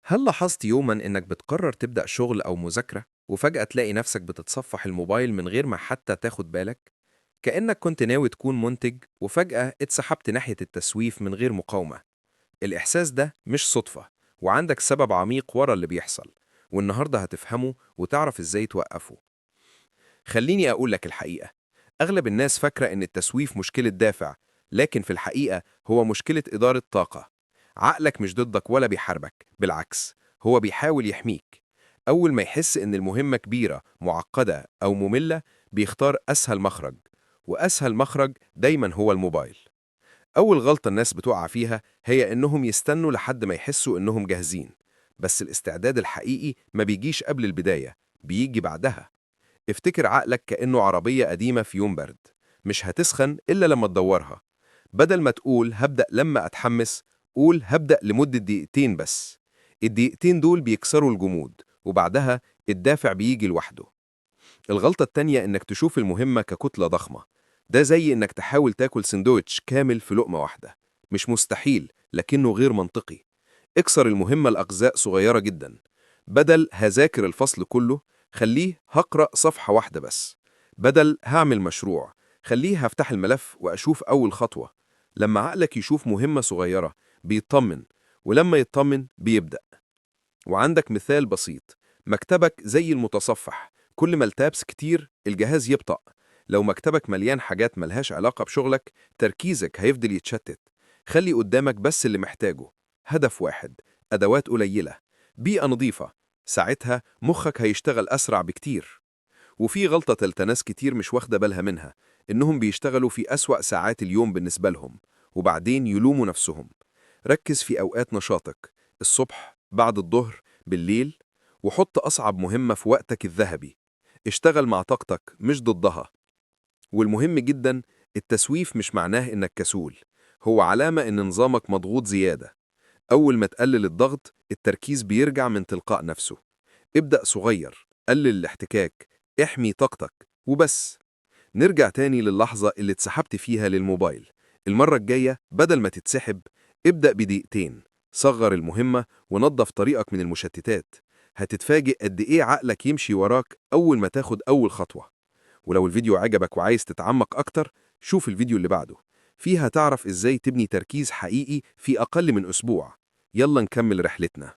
هل لاحظت يوما إنك بتقرر تبدأ شغل أو مذاكرة وفجأة تلاقي نفسك بتتصفح الموبايل من غير ما حتى تاخد بالك؟ كأنك كنت ناوي تكون منتج وفجأة اتسحبت ناحية التسويف من غير مقاومة. الإحساس ده مش صدفة، وعندك سبب عميق ورا اللي بيحصل، والنهاردة هتفهمه وتعرف إزاي توقفه. خليني أقول لك الحقيقة، أغلب الناس فاكرة إن التسويف مشكلة دافع، لكن في الحقيقة هو مشكلة إدارة طاقة. عقلك مش ضدك ولا بيحاربك، بالعكس هو بيحاول يحميك. أول ما يحس إن المهمة كبيرة، معقدة أو مملة، بيختار أسهل مخرج، وأسهل مخرج دايما هو الموبايل. أول غلطة الناس بتقع فيها هي إنهم يستنوا لحد ما يحسوا إنهم جاهزين، بس الاستعداد الحقيقي ما بيجيش قبل البداية، بيجي بعدها. افتكر عقلك كأنه عربية قديمة في يوم برد، مش هتسخن إلا لما تدورها. بدل ما تقول هبدأ لما أتحمس، قول هبدأ لمدة دقيقتين بس. الدقيقتين دول بيكسروا الجمود، وبعدها الدافع بيجي لوحده. الغلطة التانية إنك تشوف المهمة ككتلة ضخمة. ده زي إنك تحاول تاكل سندوتش كامل في لقمة واحدة. مش مستحيل، لكنه غير منطقي. اكسر المهمة لأجزاء صغيرة جدا. بدل هذاكر الفصل كله، خليه هقرأ صفحة واحدة بس. بدل هعمل مشروع، خليه هفتح الملف وأشوف أول خطوة. لما عقلك يشوف مهمة صغيرة بيطمن، ولما يطمن بيبدأ. وعندك مثال بسيط، مكتبك زي المتصفح، كل ما ال tabs كتير الجهاز يبطأ. لو مكتبك مليان حاجات ملهاش علاقة بشغلك، تركيزك هيفضل يتشتت. خلي قدامك بس اللي محتاجه، هدف واحد، أدوات قليلة، بيئة نظيفة. ساعتها مخك هيشتغل أسرع بكتير. وفي غلطة تالتة ناس كتير مش واخدة بالها منها، إنهم بيشتغلوا في أسوأ ساعات اليوم بالنسبة لهم، وبعدين يلوموا نفسهم. ركز في أوقات نشاطك، الصبح، بعد الظهر، بالليل، وحط أصعب مهمة في وقتك الذهبي. اشتغل مع طاقتك مش ضدها. والمهم جدا، التسويف مش معناه إنك كسول، هو علامة إن نظامك مضغوط زيادة. أول ما تقلل الضغط، التركيز بيرجع من تلقاء نفسه. ابدأ صغير، قلل الاحتكاك، احمي طاقتك، وبس. نرجع تاني للحظة اللي اتسحبت فيها للموبايل. المرة الجاية بدل ما تتسحب، ابدأ بدقيقتين، صغر المهمة ونظف طريقك من المشتتات. هتتفاجئ قد إيه عقلك يمشي وراك أول ما تاخد أول خطوة. ولو الفيديو عجبك وعايز تتعمق أكتر، شوف الفيديو اللي بعده، فيها تعرف إزاي تبني تركيز حقيقي في أقل من أسبوع. يلا نكمل رحلتنا.